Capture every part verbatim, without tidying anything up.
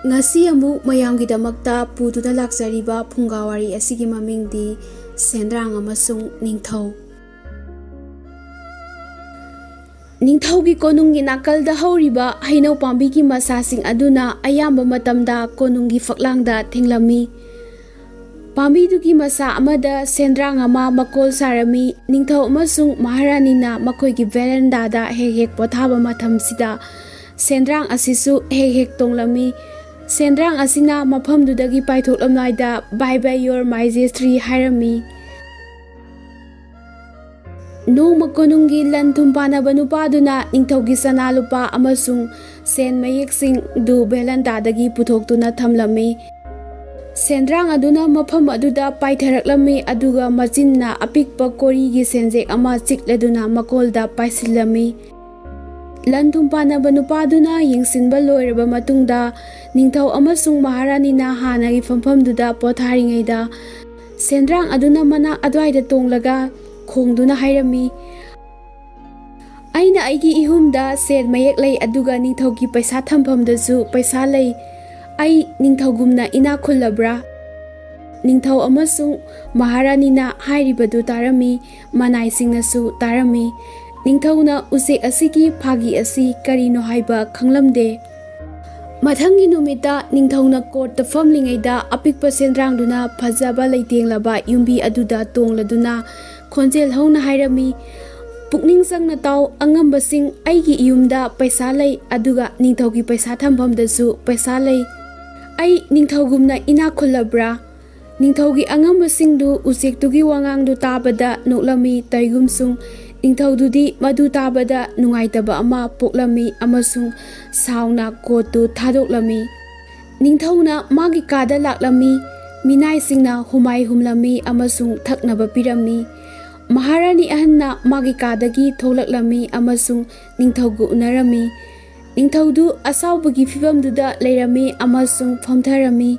ꯉꯁꯤ ꯑꯃꯨꯛ ꯃꯌꯥꯝꯒꯤꯗꯃꯛꯇ ꯄꯨꯗꯨꯅ ꯂꯥꯛꯆꯔꯤꯕ ꯐꯨꯡꯒꯥꯋꯥꯔꯤ ꯑꯁꯤꯒꯤ ꯃꯃꯤꯡꯗꯤ ꯁꯦꯟꯗ꯭ꯔꯥꯡ ꯑꯃꯁꯨꯡ ꯅꯤꯡꯊꯧ꯫ ꯅꯤꯡꯊꯧꯒꯤ ꯀꯣꯅꯨꯡꯒꯤ ꯅꯥꯀꯜꯗ ꯍꯧꯔꯤꯕ ꯍꯩꯅꯧ ꯄꯥꯝꯕꯤꯒꯤ ꯃꯁꯥꯁꯤꯡ ꯑꯗꯨꯅ ꯑꯌꯥꯝꯕ ꯃꯇꯝꯗ ꯀꯣꯅꯨꯡꯒꯤ ꯐꯛꯂꯥꯡꯗ ꯊꯦꯡꯂꯝꯃꯤ꯫ ꯄꯥꯝꯕꯤꯗꯨꯒꯤ ꯃꯁꯥ ꯑꯃꯗ ꯁꯦꯟꯗ꯭ꯔꯥꯡ ꯑꯃ ꯃꯀꯣꯜ ꯁꯥꯔꯝꯃꯤ꯫ ꯅꯤꯡꯊꯧ ꯑꯃꯁꯨꯡ ꯃꯍꯥꯔꯥꯅꯤꯅ ꯃꯈꯣꯏꯒꯤ ꯚꯦꯔꯦꯟꯗꯥꯗ ꯍꯦꯛ ꯍꯦꯛ ꯄꯣꯊꯥꯕ ꯃꯇꯝꯁꯤꯗ ꯁꯦꯟꯗ꯭ꯔꯥꯡ ꯑꯁꯤꯁꯨ ꯍꯦꯛ ꯍꯦꯛ ꯇꯣꯡꯂꯝꯃꯤ꯫ ꯁꯦꯟꯗ꯭ꯔꯥꯡ ꯑꯁꯤꯅ ꯃꯐꯝꯗꯨꯗꯒꯤ ꯄꯥꯏꯊꯣꯛꯂꯝꯗꯥꯏꯗ "Bye bye, your majesty" ꯍꯥꯏꯔꯝꯃꯤ꯫ ꯅꯣꯡꯃ ꯀꯣꯅꯨꯡꯒꯤ ꯂꯟ ꯊꯨꯝ ꯄꯥꯟꯅꯕ ꯅꯨꯄꯥꯗꯨꯅ ꯅꯤꯡꯊꯧꯒꯤ ꯁꯅꯥ ꯂꯨꯄꯥ ꯑꯃꯁꯨꯡ ꯁꯦꯟ ꯃꯌꯦꯛꯁꯤꯡꯗꯨ ꯚꯦꯔꯦꯟꯗꯥꯗꯒꯤ ꯄꯨꯊꯣꯛꯇꯨꯅ ꯊꯝꯂꯝꯃꯤ꯫ ꯁꯦꯟꯗ꯭ꯔꯥꯡ ꯑꯗꯨꯅ ꯃꯐꯝ ꯑꯗꯨꯗ ꯄꯥꯏꯊꯔꯛꯂꯝꯃꯤ, ꯑꯗꯨꯒ ꯃꯆꯤꯟꯅ ꯑꯄꯤꯛꯄ ꯀꯣꯔꯤꯒꯤ ꯁꯦꯟꯖꯦꯛ ꯑꯃ ꯆꯤꯛꯂꯗꯨꯅ ꯃꯀꯣꯜꯗ ꯄꯥꯏꯁꯤꯜꯂꯝꯃꯤ꯫ ꯂꯟ ꯊꯨꯝ ꯄꯥꯟꯅꯕ ꯅꯨꯄꯥꯗꯨꯅ ꯌꯦꯡꯁꯤꯟꯕ ꯂꯣꯏꯔꯕ ꯃꯇꯨꯡꯗ, ꯅꯤꯡꯊꯧ ꯑꯃꯁꯨꯡ ꯃꯍꯥꯔꯥꯅꯤꯅ ꯍꯥꯟꯅꯒꯤ ꯐꯝꯐꯝꯗꯨꯗ ꯄꯣꯊꯥꯔꯤꯉꯩꯗ, ꯁꯦꯟꯗ꯭ꯔꯥꯡ ꯑꯗꯨꯅ ꯃꯅꯥꯛ ꯑꯗꯨꯋꯥꯏꯗ ꯇꯣꯡꯂꯒ ꯈꯣꯡꯗꯨꯅ ꯍꯥꯏꯔꯝꯃꯤ, "ꯑꯩꯅ ꯑꯩꯒꯤ ꯏꯍꯨꯝꯗ ꯁꯦꯟ ꯃꯌꯦꯛ ꯂꯩ, ꯑꯗꯨꯒ ꯅꯤꯡꯊꯧꯒꯤ ꯄꯩꯁꯥ ꯊꯝꯐꯝꯗꯁꯨ ꯄꯩꯁꯥ ꯂꯩ꯫ ꯑꯩ ꯅꯤꯡꯊꯧꯒꯨꯝꯅ ꯏꯅꯥꯛ ꯈꯨꯜꯂꯕ꯭ꯔꯥ?" ꯅꯤꯡꯊꯧ ꯑꯃꯁꯨꯡ ꯃꯍꯥꯔꯥꯅꯤꯅ ꯍꯥꯏꯔꯤꯕꯗꯨ ꯇꯥꯔꯝꯃꯤ, ꯃꯅꯥꯏꯁꯤꯡꯅꯁꯨ ꯇꯥꯔꯝꯃꯤ꯫ ꯅꯤꯡꯊꯧꯅ ꯎꯆꯦꯛ ꯑꯁꯤꯒꯤ ꯐꯥꯒꯤ ꯑꯁꯤ ꯀꯔꯤꯅꯣ ꯍꯥꯏꯕ ꯈꯪꯂꯝꯗꯦ꯫ ꯃꯊꯪꯒꯤ ꯅꯨꯃꯤꯠꯇ ꯅꯤꯡꯊꯧꯅ ꯀꯣꯔꯠꯇ ꯐꯝꯂꯤꯉꯩꯗ, ꯑꯄꯤꯛꯄ ꯁꯦꯟꯗ꯭ꯔꯥꯡꯗꯨꯅ ꯐꯖꯕ ꯂꯩꯇꯦꯡꯂꯕ ꯌꯨꯝꯕꯤ ꯑꯗꯨꯗ ꯇꯣꯡꯂꯗꯨꯅ ꯈꯣꯟꯖꯦꯜ ꯍꯧꯅ ꯍꯥꯏꯔꯝꯃꯤ, "ꯄꯨꯛꯅꯤꯡ ꯆꯪꯅ ꯇꯥꯎ, ꯑꯉꯝꯕꯁꯤꯡ, ꯑꯩꯒꯤ ꯏꯌꯨꯝꯗ ꯄꯩꯁꯥ ꯂꯩ, ꯑꯗꯨꯒ ꯅꯤꯡꯊꯧꯒꯤ ꯄꯩꯁꯥ ꯊꯝꯐꯝꯗꯁꯨ ꯄꯩꯁꯥ ꯂꯩ꯫ ꯑꯩ ꯅꯤꯡꯊꯧꯒꯨꯝꯅ ꯏꯅꯥꯛ ꯈꯨꯜꯂꯕ꯭ꯔꯥ?" ꯅꯤꯡꯊꯧꯒꯤ ꯑꯉꯝꯕꯁꯤꯡꯗꯨ ꯎꯆꯦꯛꯇꯨꯒꯤ ꯋꯥꯉꯥꯡꯗꯨ ꯇꯥꯕꯗ ꯅꯣꯛꯂꯝꯃꯤ꯫ ꯇꯩꯒꯨꯝꯁꯨꯡ ꯅꯤꯡꯊꯧꯗꯨꯗꯤ ꯃꯗꯨ ꯇꯥꯕꯗ ꯅꯨꯡꯉꯥꯏꯇꯕ ꯑꯃ ꯄꯣꯛꯂꯝꯃꯤ ꯑꯃꯁꯨꯡ ꯁꯥꯎꯅ ꯀꯣꯔꯠꯇꯨ ꯊꯥꯗꯣꯛꯂꯝꯃꯤ꯫ ꯅꯤꯡꯊꯧꯅ ꯃꯥꯒꯤ ꯀꯥꯗ ꯂꯥꯛꯂꯝꯃꯤ꯫ ꯃꯤꯅꯥꯏꯁꯤꯡꯅ ꯍꯨꯃꯥꯏ ꯍꯨꯝꯂꯝꯃꯤ ꯑꯃꯁꯨꯡ ꯊꯛꯅꯕ ꯄꯤꯔꯝꯃꯤ꯫ ꯃꯍꯥꯔꯥꯅꯤ ꯑꯍꯟꯅ ꯃꯥꯒꯤ ꯀꯥꯗꯒꯤ ꯊꯣꯛꯂꯛꯂꯝꯃꯤ ꯑꯃꯁꯨꯡ ꯅꯤꯡꯊꯧꯒ ꯎꯅꯔꯝꯃꯤ꯫ ꯅꯤꯡꯊꯧꯗꯨ ꯑꯁꯥꯎꯕꯒꯤ ꯐꯤꯚꯝꯗꯨꯗ ꯂꯩꯔꯝꯃꯤ ꯑꯃꯁꯨꯡ ꯐꯝꯊꯔꯝꯃꯤ꯫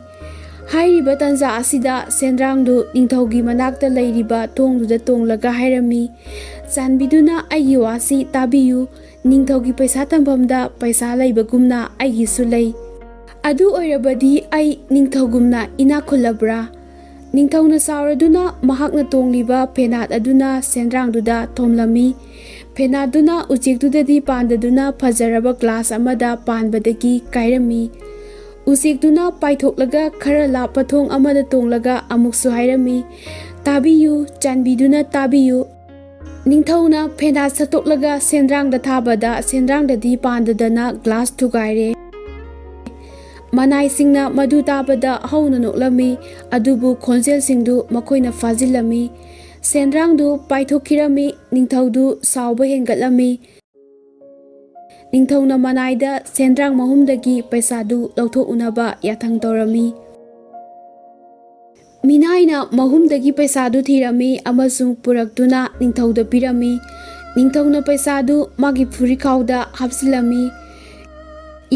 ꯍꯥꯏꯔꯤꯕ ꯇꯥꯟꯖꯥ ꯑꯁꯤꯗ ꯁꯦꯟꯗ꯭ꯔꯥꯡꯗꯨ ꯅꯤꯡꯊꯧꯒꯤ ꯃꯅꯥꯛꯇ ꯂꯩꯔꯤꯕ ꯊꯣꯡꯗꯨꯗ ꯇꯣꯡꯂꯒ ꯍꯥꯏꯔꯝꯃꯤ, "ꯆꯥꯟꯕꯤꯗꯨꯅ ꯑꯩꯒꯤ ꯋꯥꯁꯤ ꯇꯥꯕꯤꯌꯨ꯫ ꯅꯤꯡꯊꯧꯒꯤ ꯄꯩꯁꯥ ꯊꯝꯐꯝꯗ ꯄꯩꯁꯥ ꯂꯩꯕꯒꯨꯝꯅ ꯑꯩꯒꯤꯁꯨ ꯂꯩ꯫ "ꯑꯗꯨ ꯑꯣꯏꯔꯕꯗꯤ ꯑꯩ ꯅꯤꯡꯊꯧꯒꯨꯝꯅ ꯏꯅꯥꯛ ꯈꯨꯜꯂꯕ꯭ꯔꯥ?" ꯅꯤꯡꯊꯧꯅ ꯁꯥꯎꯔꯗꯨꯅ ꯃꯍꯥꯛꯅ ꯇꯣꯡꯂꯤꯕ ꯐꯦꯅꯥꯠ ꯑꯗꯨꯅ ꯁꯦꯟꯗ꯭ꯔꯥꯡꯗꯨꯗ ꯊꯣꯝꯂꯝꯃꯤ꯫ ꯐꯦꯅꯥꯠꯇꯨꯅ ꯎꯆꯦꯛꯇꯨꯗꯗꯤ ꯄꯥꯟꯗꯗꯨꯅ ꯐꯖꯔꯕ ꯒ꯭ꯂꯥꯁ ꯑꯃꯗ ꯄꯥꯟꯕꯗꯒꯤ ꯀꯥꯏꯔꯝꯃꯤ꯫ ꯎꯆꯦꯛꯇꯨꯅ ꯄꯥꯏꯊꯣꯛꯂꯒ ꯈꯔ ꯂꯥꯞꯄ ꯊꯣꯡ ꯑꯃꯗ ꯇꯣꯡꯂꯒ ꯑꯃꯨꯛꯁꯨ ꯍꯥꯏꯔꯝꯃꯤ, "ꯇꯥꯕꯤꯌꯨ, ꯆꯥꯟꯕꯤꯗꯨꯅ ꯇꯥꯕꯤꯌꯨ꯫ ꯅꯤꯡꯊꯧꯅ ꯐꯦꯅꯥꯠ ꯁꯠꯇꯣꯛꯂꯒ ꯁꯦꯟꯗ꯭ꯔꯥꯡꯗ ꯊꯥꯕꯗ ꯁꯦꯟꯗ꯭ꯔꯥꯡꯗꯗꯤ ꯄꯥꯟꯗꯗꯅ ꯒ꯭ꯂꯥꯁ ꯊꯨꯒꯥꯏꯔꯦ꯫" ꯃꯅꯥꯏꯁꯤꯡꯅ ꯃꯗꯨ ꯇꯥꯕꯗ ꯍꯧꯅ ꯅꯣꯛꯂꯝꯃꯤ, ꯑꯗꯨꯕꯨ ꯈꯣꯟꯖꯦꯜꯁꯤꯡꯗꯨ ꯃꯈꯣꯏꯅ ꯐꯥꯖꯤꯜꯂꯝꯃꯤ꯫ ꯁꯦꯟꯗ꯭ꯔꯥꯡꯗꯨ ꯄꯥꯏꯊꯣꯛꯈꯤꯔꯝꯃꯤ꯫ ꯅꯤꯡꯊꯧꯗꯨ ꯁꯥꯎꯕ ꯍꯦꯟꯒꯠꯂꯝꯃꯤ꯫ ꯅꯤꯡꯊꯧꯅ ꯃꯅꯥꯏꯗ ꯁꯦꯟꯗ꯭ꯔꯥꯡ ꯃꯍꯨꯝꯗꯒꯤ ꯄꯩꯁꯥꯗꯨ ꯂꯧꯊꯣꯛꯎꯅꯕ ꯌꯥꯊꯪ ꯇꯧꯔꯝꯃꯤ꯫ ꯃꯤꯅꯥꯏꯅ ꯃꯍꯨꯝꯗꯒꯤ ꯄꯩꯁꯥꯗꯨ ꯊꯤꯔꯝꯃꯤ ꯑꯃꯁꯨꯡ ꯄꯨꯔꯛꯇꯨꯅ ꯅꯤꯡꯊꯧꯗ ꯄꯤꯔꯝꯃꯤ꯫ ꯅꯤꯡꯊꯧꯅ ꯄꯩꯁꯥꯗꯨ ꯃꯥꯒꯤ ꯐꯨꯔꯤꯈꯥꯎꯗ ꯍꯥꯞꯆꯤꯜꯂꯝꯃꯤ꯫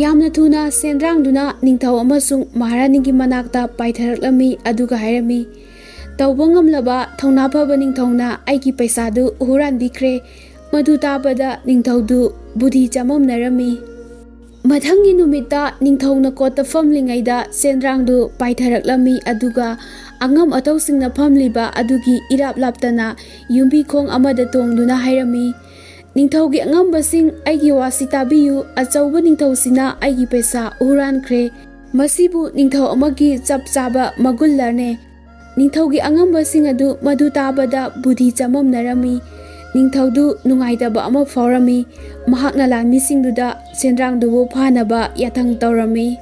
ꯌꯥꯝꯅ ꯊꯨꯅ ꯁꯦꯟꯗ꯭ꯔꯥꯡꯗꯨꯅ ꯅꯤꯡꯊꯧ ꯑꯃꯁꯨꯡ ꯃꯍꯥꯔꯥꯅꯤꯒꯤ ꯃꯅꯥꯛꯇ ꯄꯥꯏꯊꯔꯛꯂꯝꯃꯤ, ꯑꯗꯨꯒ ꯍꯥꯏꯔꯝꯃꯤ, "ꯇꯧꯕ ꯉꯝꯂꯕ ꯊꯧꯅꯥ ꯐꯕ ꯅꯤꯡꯊꯧꯅ ꯑꯩꯒꯤ ꯄꯩꯁꯥꯗꯨ ꯍꯨꯔꯥꯟꯕꯤꯈ꯭ꯔꯦ꯫" ꯃꯗꯨ ꯇꯥꯕꯗ ꯅꯤꯡꯊꯧꯗꯨ ꯕꯨꯙꯤ ꯆꯃꯝꯅꯔꯝꯃꯤ꯫ ꯃꯊꯪꯒꯤ ꯅꯨꯃꯤꯠꯇ ꯅꯤꯡꯊꯧꯅ ꯀꯣꯠꯇ ꯐꯝꯂꯤꯉꯩꯗ ꯁꯦꯟꯗ꯭ꯔꯥꯡꯗꯨ ꯄꯥꯏꯊꯔꯛꯂꯝꯃꯤ, ꯑꯗꯨꯒ ꯑꯉꯝ ꯑꯊꯧꯁꯤꯡꯅ ꯐꯝꯂꯤꯕ ꯑꯗꯨꯒꯤ ꯏꯔꯥꯞ ꯂꯥꯞꯇꯅ ꯌꯨꯝꯕꯤ ꯈꯣꯡ ꯑꯃꯗ ꯇꯣꯡꯗꯨꯅ ꯍꯥꯏꯔꯝꯃꯤ, "ꯅꯤꯡꯊꯧꯒꯤ ꯑꯉꯝꯕꯁꯤꯡ, ꯑꯩꯒꯤ ꯋꯥꯁꯤ ꯇꯥꯕꯤꯌꯨ꯫ ꯑꯆꯧꯕ ꯅꯤꯡꯊꯧꯁꯤꯅ ꯑꯩꯒꯤ ꯄꯩꯁꯥ ꯍꯨꯔꯥꯟꯈ꯭ꯔꯦ꯫ ꯃꯁꯤꯕꯨ ꯅꯤꯡꯊꯧ ꯑꯃꯒꯤ ꯆꯞ ꯆꯥꯕ ꯃꯒꯨꯟ ꯂꯟꯅꯦ꯫" ꯅꯤꯡꯊꯧꯒꯤ ꯑꯉꯝꯕꯁꯤꯡ ꯑꯗꯨ ꯃꯗꯨ ꯇꯥꯕꯗ ꯕꯨꯙꯤ ꯆꯃꯝꯅꯔꯝꯃꯤ꯫ ꯅꯤꯡꯊꯧꯗꯨ ꯅꯨꯡꯉꯥꯏꯇꯕ ꯑꯃ ꯐꯥꯎꯔꯝꯃꯤ꯫ ꯃꯍꯥꯛꯅ ꯂꯥꯟꯃꯤꯁꯤꯡꯗꯨꯗ ꯁꯦꯟꯗ꯭ꯔꯥꯡꯗꯨꯕꯨ ꯐꯥꯅꯕ ꯌꯥꯊꯪ ꯇꯧꯔꯝꯃꯤ꯫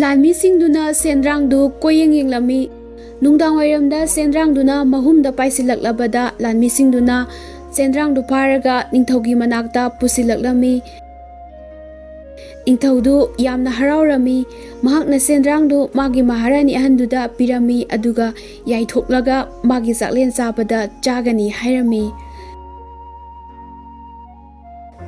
ꯂꯥꯟꯃꯤꯁꯤꯡꯗꯨꯅ ꯁꯦꯟꯗ꯭ꯔꯥꯡꯗꯨ ꯀꯣꯏꯌꯦꯡ ꯌꯦꯡꯂꯝꯃꯤ꯫ ꯅꯨꯡꯗꯥꯡꯋꯥꯏꯔꯝꯗ ꯁꯦꯟꯗ꯭ꯔꯥꯡꯗꯨꯅ ꯃꯍꯨꯝꯗ ꯄꯥꯏꯁꯤꯜꯂꯛꯂꯕꯗ ꯂꯥꯟꯃꯤꯁꯤꯡꯗꯨꯅ ꯁꯦꯟꯗ꯭ꯔꯥꯡꯗꯨ ꯐꯥꯔꯒ ꯅꯤꯡꯊꯧꯒꯤ ꯃꯅꯥꯛꯇ ꯄꯨꯁꯤꯜꯂꯛꯂꯝꯃꯤ꯫ ꯅꯤꯡꯊꯧꯗꯨ ꯌꯥꯝꯅ ꯍꯔꯥꯎꯔꯝꯃꯤ꯫ ꯃꯍꯥꯛꯅ ꯁꯦꯟꯗ꯭ꯔꯥꯡꯗꯨ ꯃꯥꯒꯤ ꯃꯍꯥꯔꯥꯅꯤ ꯑꯍꯟꯗꯨꯗ ꯄꯤꯔꯝꯃꯤ, ꯑꯗꯨꯒ ꯌꯥꯏꯊꯣꯛꯂꯒ ꯃꯥꯒꯤ ꯆꯥꯛꯂꯦꯟ ꯆꯥꯕꯗ ꯆꯥꯒꯅꯤ ꯍꯥꯏꯔꯝꯃꯤ꯫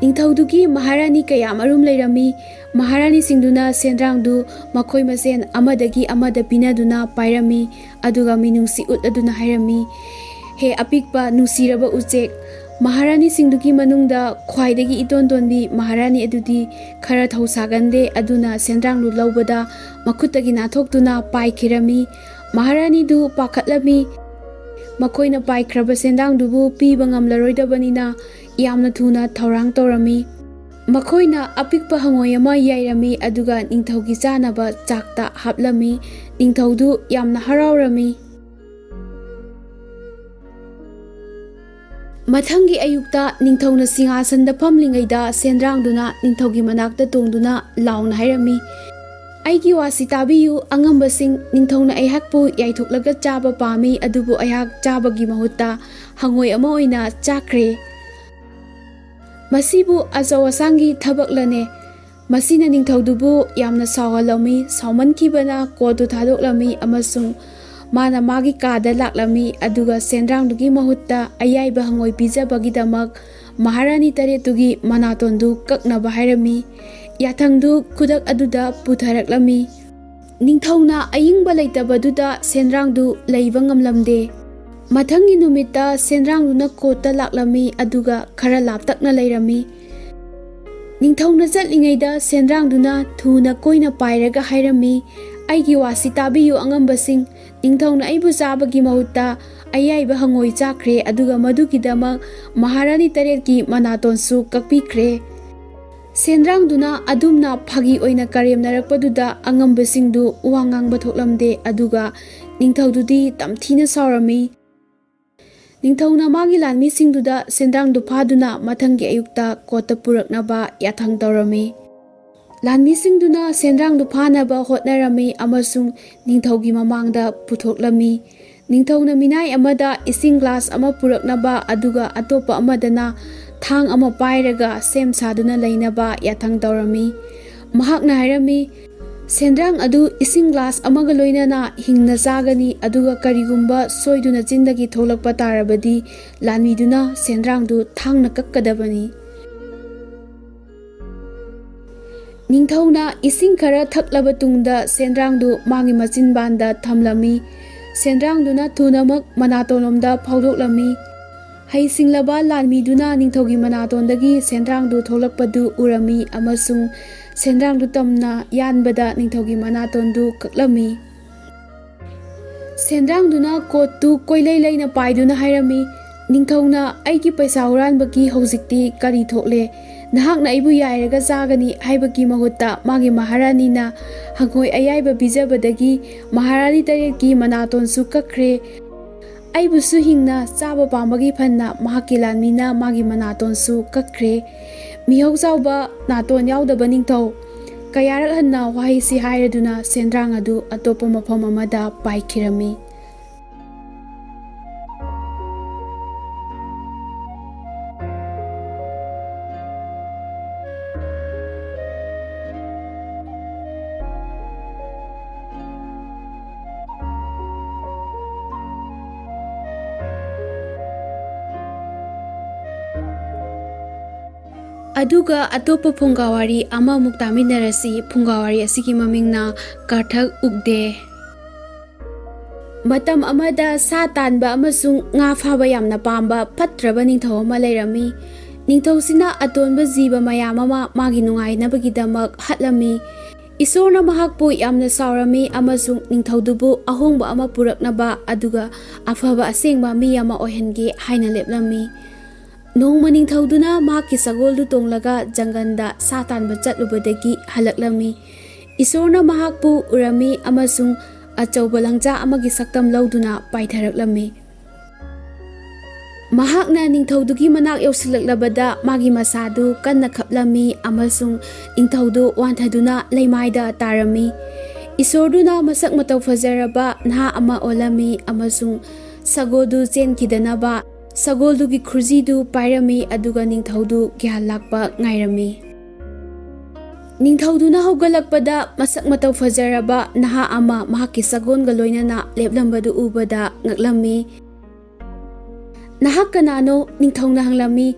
ꯅꯤꯡꯊꯧꯗꯨꯒꯤ ꯃꯍꯥꯔꯥꯅꯤ ꯀꯌꯥ ꯃꯔꯨꯝ ꯂꯩꯔꯝꯃꯤ꯫ ꯃꯍꯥꯔꯥꯅꯤꯁꯤꯡꯗꯨꯅ ꯁꯦꯟꯗ꯭ꯔꯥꯡꯗꯨ ꯃꯈꯣꯏ ꯃꯁꯦꯟ ꯑꯃꯗꯒꯤ ꯑꯃꯗ ꯄꯤꯅꯗꯨꯅ ꯄꯥꯏꯔꯝꯃꯤ, ꯑꯗꯨꯒ ꯃꯤꯅꯨꯡꯁꯤ ꯎꯠꯂꯗꯨꯅ ꯍꯥꯏꯔꯝꯃꯤ, "ꯍꯦ ꯑꯄꯤꯛꯄ ꯅꯨꯡꯁꯤꯔꯕ ꯎꯆꯦꯛ, ꯃꯍꯥꯔꯥꯅꯤꯁꯤꯡꯗꯨꯒꯤ ꯃꯅꯨꯡꯗ ꯈ꯭ꯋꯥꯏꯗꯒꯤ ꯏꯇꯣꯟ ꯇꯣꯟꯕꯤ ꯃꯍꯥꯔꯥꯅꯤ ꯑꯗꯨꯗꯤ ꯈꯔ ꯊꯧꯁꯥꯒꯟꯗꯦ, ꯑꯗꯨꯅ ꯁꯦꯟꯗ꯭ꯔꯥꯡꯗꯨ ꯂꯧꯕꯗ ꯃꯈꯨꯠꯇꯒꯤ ꯅꯥꯟꯊꯣꯛꯇꯨꯅ ꯄꯥꯏꯈꯤꯔꯝꯃꯤ꯫ ꯃꯍꯥꯔꯥꯅꯤꯗꯨ ꯄꯥꯈꯠꯂꯝꯃꯤ꯫ ꯃꯈꯣꯏꯅ ꯄꯥꯏꯈ꯭ꯔꯕ ꯁꯦꯟꯗ꯭ꯔꯥꯡꯗꯨꯕꯨ ꯄꯤꯕ ꯉꯝꯂꯔꯣꯏꯗꯕꯅꯤꯅ ꯌꯥꯝꯅ ꯊꯨꯅ ꯊꯧꯔꯥꯡ ꯇꯧꯔꯝꯃꯤ꯫ ꯃꯈꯣꯏꯅ ꯑꯄꯤꯛꯄ ꯍꯪꯉꯣꯏ ꯑꯃ ꯌꯥꯏꯔꯝꯃꯤ, ꯑꯗꯨꯒ ꯅꯤꯡꯊꯧꯒꯤ ꯆꯥꯅꯕ ꯆꯥꯛꯇ ꯍꯥꯞꯂꯝꯃꯤ꯫ ꯅꯤꯡꯊꯧꯗꯨ ꯌꯥꯝꯅ ꯍꯔꯥꯎꯔꯝꯃꯤ꯫ ꯃꯊꯪꯒꯤ ꯑꯌꯨꯛꯇ ꯅꯤꯡꯊꯧꯅ ꯁꯤꯡꯍꯥꯁꯟꯗ ꯐꯝꯂꯤꯉꯩꯗ ꯁꯦꯟꯗ꯭ꯔꯥꯡꯗꯨꯅ ꯅꯤꯡꯊꯧꯒꯤ ꯃꯅꯥꯛꯇ ꯇꯣꯡꯗꯨꯅ ꯂꯥꯎꯅ ꯍꯥꯏꯔꯝꯃꯤ, "ꯑꯩꯒꯤ ꯋꯥꯁꯤ ꯇꯥꯕꯤꯌꯨ, ꯑꯉꯝꯕꯁꯤꯡ, ꯅꯤꯡꯊꯧꯅ ꯑꯩꯍꯥꯛꯄꯨ ꯌꯥꯏꯊꯣꯛꯂꯒ ꯆꯥꯕ ꯄꯥꯝꯃꯤ, ꯑꯗꯨꯕꯨ ꯑꯩꯍꯥꯛ ꯆꯥꯕꯒꯤ ꯃꯍꯨꯠꯇ ꯍꯪꯉꯣꯏ ꯑꯃ ꯑꯣꯏꯅ ꯆꯥꯈ꯭ꯔꯦ꯫ ꯃꯁꯤꯕꯨ ꯑꯆꯧ ꯑꯁꯥꯡꯒꯤ ꯊꯕꯛꯂꯅꯦ?" ꯃꯁꯤꯅ ꯅꯤꯡꯊꯧꯗꯨꯕꯨ ꯌꯥꯝꯅ ꯁꯥꯎꯍꯜꯂꯝꯃꯤ꯫ ꯁꯥꯎꯃꯟꯈꯤꯕꯅ ꯀꯣꯠꯇꯨ ꯊꯥꯗꯣꯛꯂꯝꯃꯤ ꯑꯃꯁꯨꯡ ꯃꯥꯅ ꯃꯥꯒꯤ ꯀꯥꯗ ꯂꯥꯛꯂꯝꯃꯤ, ꯑꯗꯨꯒ ꯁꯦꯟꯗ꯭ꯔꯥꯡꯗꯨꯒꯤ ꯃꯍꯨꯠꯇ ꯑꯌꯥꯏꯕ ꯍꯪꯉꯣꯏ ꯄꯤꯖꯕꯒꯤꯗꯃꯛ ꯃꯍꯥꯔꯥꯅꯤ ꯇꯔꯦꯠꯇꯨꯒꯤ ꯃꯅꯥꯇꯣꯟꯗꯨ ꯀꯛꯅꯕ ꯍꯥꯏꯔꯝꯃꯤ꯫ ꯌꯥꯊꯪꯗꯨ ꯈꯨꯗꯛ ꯑꯗꯨꯗ ꯄꯨꯊꯔꯛꯂꯝꯃꯤ꯫ ꯅꯤꯡꯊꯧꯅ ꯑꯏꯪꯕ ꯂꯩꯇꯕꯗꯨꯗ ꯁꯦꯟꯗ꯭ꯔꯥꯡꯗꯨ ꯂꯩꯕ ꯉꯝꯂꯝꯗꯦ꯫ ꯃꯊꯪꯒꯤ ꯅꯨꯃꯤꯠꯇ ꯁꯦꯟꯗ꯭ꯔꯥꯡꯗꯨꯅ ꯀꯣꯠꯇ ꯂꯥꯛꯂꯝꯃꯤ, ꯑꯗꯨꯒ ꯈꯔ ꯂꯥꯞꯇꯛꯅ ꯂꯩꯔꯝꯃꯤ꯫ ꯅꯤꯡꯊꯧꯅ ꯆꯠꯂꯤꯉꯩꯗ ꯁꯦꯟꯗ꯭ꯔꯥꯡꯗꯨꯅ ꯊꯨꯅ ꯀꯣꯏꯅ ꯄꯥꯏꯔꯒ ꯍꯥꯏꯔꯝꯃꯤ, "ꯑꯩꯒꯤ ꯋꯥꯁꯤ ꯇꯥꯕꯤꯌꯨ, ꯑꯉꯝꯕꯁꯤꯡ꯫ ꯅꯤꯡꯊꯧꯅ ꯑꯩꯕꯨ ꯆꯥꯕꯒꯤ ꯃꯍꯨꯠꯇ ꯑꯌꯥꯏꯕ ꯍꯪꯉꯣꯏ ꯆꯥꯈ꯭ꯔꯦ, ꯑꯗꯨꯒ ꯃꯗꯨꯒꯤꯗꯃꯛ ꯃꯍꯥꯔꯥꯅꯤ ꯇꯔꯦꯠꯀꯤ ꯃꯅꯥꯇꯣꯟꯁꯨ ꯀꯛꯄꯤꯈ꯭ꯔꯦ꯫" ꯁꯦꯟꯗ꯭ꯔꯥꯡꯗꯨꯅ ꯑꯗꯨꯝꯅ ꯐꯥꯒꯤ ꯑꯣꯏꯅ ꯀꯔꯦꯝꯅꯔꯛꯄꯗꯨꯗ ꯑꯉꯝꯕꯁꯤꯡꯗꯨ ꯋꯥ ꯉꯥꯡꯕ ꯊꯣꯛꯂꯝꯗꯦ, ꯑꯗꯨꯒ ꯅꯤꯡꯊꯧꯗꯨꯗꯤ ꯇꯝꯊꯤꯅ ꯁꯥꯎꯔꯝꯃꯤ꯫ ꯅꯤꯡꯊꯧꯅ ꯃꯥꯒꯤ ꯂꯥꯟꯃꯤꯁꯤꯡꯗꯨꯗ ꯁꯦꯟꯗ꯭ꯔꯥꯡꯗꯨ ꯐꯥꯗꯨꯅ ꯃꯊꯪꯒꯤ ꯑꯌꯨꯛꯇ ꯀꯣꯠꯇ ꯄꯨꯔꯛꯅꯕ ꯌꯥꯊꯪ ꯇꯧꯔꯝꯃꯤ꯫ ꯂꯥꯟꯃꯤꯁꯤꯡꯗꯨꯅ ꯁꯦꯟꯗ꯭ꯔꯥꯡꯗꯨ ꯐꯥꯅꯕ ꯍꯣꯠꯅꯔꯝꯃꯤ ꯑꯃꯁꯨꯡ ꯅꯤꯡꯊꯧꯒꯤ ꯃꯃꯥꯡꯗ ꯄꯨꯊꯣꯛꯂꯝꯃꯤ꯫ ꯅꯤꯡꯊꯧꯅ ꯃꯤꯅꯥꯏ ꯑꯃꯗ ꯏꯁꯤꯡ ꯒ꯭ꯂꯥꯁ ꯑꯃ ꯄꯨꯔꯛꯅꯕ, ꯑꯗꯨꯒ ꯑꯇꯣꯞꯄ ꯑꯃꯗꯅ ꯊꯥꯡ ꯑꯃ ꯄꯥꯏꯔꯒ ꯁꯦꯝ ꯁꯥꯗꯨꯅ ꯂꯩꯅꯕ ꯌꯥꯊꯪ ꯇꯧꯔꯝꯃꯤ꯫ ꯃꯍꯥꯛꯅ ꯍꯥꯏꯔꯝꯃꯤ, "ꯁꯦꯟꯗ꯭ꯔꯥꯡ ꯑꯗꯨ ꯏꯁꯤꯡ ꯒ꯭ꯂꯥꯁ ꯑꯃꯒ ꯂꯣꯏꯅꯅ ꯍꯤꯡꯅ ꯆꯥꯒꯅꯤ, ꯑꯗꯨꯒ ꯀꯔꯤꯒꯨꯝꯕ ꯁꯣꯏꯗꯨꯅ ꯆꯤꯟꯗꯒꯤ ꯊꯣꯛꯂꯛꯄ ꯇꯥꯔꯕꯗꯤ, ꯂꯥꯟꯃꯤꯗꯨꯅ ꯁꯦꯟꯗ꯭ꯔꯥꯡꯗꯨ ꯊꯥꯡꯅ ꯀꯛꯀꯗꯕꯅꯤ꯫" ꯅꯤꯡꯊꯧꯅ ꯏꯁꯤꯡ ꯈꯔ ꯊꯛꯂꯕ ꯇꯨꯡꯗ ꯁꯦꯟꯗ꯭ꯔꯥꯡꯗꯨ ꯃꯥꯒꯤ ꯃꯆꯤꯟꯕꯥꯟꯗ ꯊꯝꯂꯝꯃꯤ꯫ ꯁꯦꯟꯗ꯭ꯔꯥꯡꯗꯨꯅ ꯊꯨꯅꯃꯛ ꯃꯅꯥꯇꯣꯟꯂꯣꯝꯗ ꯐꯥꯎꯗꯣꯛꯂꯝꯃꯤ꯫ ꯍꯩꯁꯤꯡꯂꯕ ꯂꯥꯟꯃꯤꯗꯨꯅ ꯅꯤꯡꯊꯧꯒꯤ ꯃꯅꯥꯇꯣꯟꯗꯒꯤ ꯁꯦꯟꯗ꯭ꯔꯥꯡꯗꯨ ꯊꯣꯛꯂꯛꯄꯗꯨ ꯎꯔꯝꯃꯤ ꯑꯃꯁꯨꯡ ꯁꯦꯟꯗ꯭ꯔꯥꯡꯗꯨ ꯇꯝꯅ ꯌꯥꯟꯕꯗ ꯅꯤꯡꯊꯧꯒꯤ ꯃꯅꯥꯇꯣꯟꯗꯨ ꯀꯛꯂꯝꯃꯤ꯫ ꯁꯦꯟꯗ꯭ꯔꯥꯡꯗꯨꯅ ꯀꯣꯠꯇꯨ ꯀꯣꯏꯂꯩ ꯂꯩꯅ ꯄꯥꯏꯗꯨꯅ ꯍꯥꯏꯔꯝꯃꯤ, "ꯅꯤꯡꯊꯧꯅ ꯑꯩꯒꯤ ꯄꯩꯁꯥ ꯍꯨꯔꯥꯟꯕꯒꯤ ꯍꯧꯖꯤꯛꯇꯤ ꯀꯔꯤ ꯊꯣꯛꯂꯦ? ꯅꯍꯥꯛꯅ ꯑꯩꯕꯨ ꯌꯥꯏꯔꯒ ꯆꯥꯒꯅꯤ ꯍꯥꯏꯕꯒꯤ ꯃꯍꯨꯠꯇ ꯃꯥꯒꯤ ꯃꯍꯥꯔꯥꯅꯤꯅ ꯍꯪꯉꯣꯏ ꯑꯌꯥꯏꯕ ꯄꯤꯖꯕꯗꯒꯤ ꯃꯍꯥꯔꯥꯅꯤ ꯇꯔꯦꯠꯀꯤ ꯃꯅꯥꯇꯣꯟꯁꯨ ꯀꯛꯈ꯭ꯔꯦ꯫ ꯑꯩꯕꯨꯁꯨ ꯍꯤꯡꯅ ꯆꯥꯕ ꯄꯥꯝꯕꯒꯤ ꯐꯟꯅ ꯃꯍꯥꯛꯀꯤ ꯂꯥꯟꯃꯤꯅ ꯃꯥꯒꯤ ꯃꯅꯥꯇꯣꯟꯁꯨ ꯀꯛꯈ꯭ꯔꯦ꯫ ꯃꯤꯍꯧ ꯆꯥꯎꯕ ꯅꯥꯇꯣꯟ ꯌꯥꯎꯗꯕ ꯅꯤꯡꯊꯧ!" ꯀꯌꯥꯔꯛ ꯍꯟꯅ ꯋꯥꯍꯩꯁꯤ ꯍꯥꯏꯔꯗꯨꯅ ꯁꯦꯟꯗ꯭ꯔꯥꯡ ꯑꯗꯨ ꯑꯇꯣꯞꯄ ꯃꯐꯝ ꯑꯃꯗ ꯄꯥꯏꯈꯤꯔꯝꯃꯤ꯫ ꯑꯗꯨꯒ ꯑꯇꯣꯞꯄ ꯐꯨꯡꯒꯥꯋꯥꯔꯤ ꯑꯃꯃꯨꯛ ꯇꯥꯃꯤꯟꯅꯔꯁꯤ꯫ ꯐꯨꯡꯒꯥꯋꯥꯔꯤ ꯑꯁꯤꯒꯤ ꯃꯃꯤꯡꯅ ꯀꯥꯔꯊꯛ ꯎꯛꯗꯦ꯫ ꯃꯇꯝ ꯑꯃꯗ ꯁꯥ ꯇꯥꯟꯕ ꯑꯃꯁꯨꯡ ꯉꯥ ꯐꯥꯕ ꯌꯥꯝꯅ ꯄꯥꯝꯕ ꯐꯠꯇ꯭ꯔꯕ ꯅꯤꯡꯊꯧ ꯑꯃ ꯂꯩꯔꯝꯃꯤ꯫ ꯅꯤꯡꯊꯧꯁꯤꯅ ꯑꯇꯣꯟꯕ ꯖꯤꯕ ꯃꯌꯥꯝ ꯑꯃ ꯃꯥꯒꯤ ꯅꯨꯡꯉꯥꯏꯅꯕꯒꯤꯗꯃꯛ ꯍꯥꯠꯂꯝꯃꯤ꯫ ꯏꯁꯣꯔꯅ ꯃꯍꯥꯛꯄꯨ ꯌꯥꯝꯅ ꯁꯥꯎꯔꯝꯃꯤ ꯑꯃꯁꯨꯡ ꯅꯤꯡꯊꯧꯗꯨꯕꯨ ꯑꯍꯣꯡꯕ ꯑꯃ ꯄꯨꯔꯛꯅꯕ ꯑꯗꯨꯒ ꯑꯐꯕ ꯑꯁꯦꯡꯕ ꯃꯤ ꯑꯃ ꯑꯣꯏꯍꯟꯒꯦ ꯍꯥꯏꯅ ꯂꯦꯞꯂꯝꯃꯤ꯫ ꯅꯣꯡꯃ ꯅꯤꯡꯊꯧꯗꯨꯅ ꯃꯍꯥꯛꯀꯤ ꯁꯒꯣꯜꯗꯨ ꯇꯣꯡꯂꯒ ꯖꯪꯒꯜꯗ ꯁꯥ ꯇꯥꯟꯕ ꯆꯠꯂꯨꯕꯗꯒꯤ ꯍꯜꯂꯛꯂꯝꯃꯤ꯫ ꯏꯁꯣꯔꯅ ꯃꯍꯥꯛꯄꯨ ꯎꯔꯝꯃꯤ ꯑꯃꯁꯨꯡ ꯑꯆꯧꯕ ꯂꯪꯆꯥ ꯑꯃꯒꯤ ꯁꯛꯇꯝ ꯂꯧꯗꯨꯅ ꯄꯥꯏꯊꯔꯛꯂꯝꯃꯤ꯫ ꯃꯍꯥꯛꯅ ꯅꯤꯡꯊꯧꯗꯨꯒꯤ ꯃꯅꯥꯛ ꯌꯧꯁꯤꯜꯂꯛꯂꯕꯗ ꯃꯥꯒꯤ ꯃꯁꯥꯗꯨ ꯀꯟꯅ ꯈꯞꯂꯝꯃꯤ ꯑꯃꯁꯨꯡ ꯅꯤꯡꯊꯧꯗꯨ ꯋꯥꯟꯊꯗꯨꯅ ꯂꯩꯃꯥꯏꯗ ꯇꯥꯔꯝꯃꯤ꯫ ꯏꯁꯣꯔꯗꯨꯅ ꯃꯁꯛ ꯃꯇꯧ ꯐꯖꯔꯕ ꯅꯍꯥ ꯑꯃ ꯑꯣꯜꯂꯝꯃꯤ ꯑꯃꯁꯨꯡ ꯁꯒꯣꯜꯗꯨ ꯆꯦꯟꯈꯤꯗꯅꯕ ꯁꯒꯣꯜꯗꯨꯒꯤ ꯈꯨꯖꯤꯗꯨ ꯄꯥꯏꯔꯝꯃꯤ, ꯑꯗꯨꯒ ꯅꯤꯡꯊꯧꯗꯨ ꯒ꯭ꯌꯥꯟ ꯂꯥꯛꯄ ꯉꯥꯏꯔꯝꯃꯤ꯫ ꯅꯤꯡꯊꯧꯗꯨꯅ ꯍꯧꯒꯠꯂꯛꯄꯗ ꯃꯁꯛ ꯃꯇꯧ ꯐꯖꯔꯕ ꯅꯍꯥ ꯑꯃ ꯃꯍꯥꯛꯀꯤ ꯁꯒꯣꯜꯒ ꯂꯣꯏꯅꯅ ꯂꯦꯞꯂꯝꯕꯗꯨ ꯎꯕꯗ ꯉꯛꯂꯝꯃꯤ꯫ "ꯅꯍꯥꯛ ꯀꯅꯥꯅꯣ?" ꯅꯤꯡꯊꯧꯅ ꯍꯪꯂꯝꯃꯤ꯫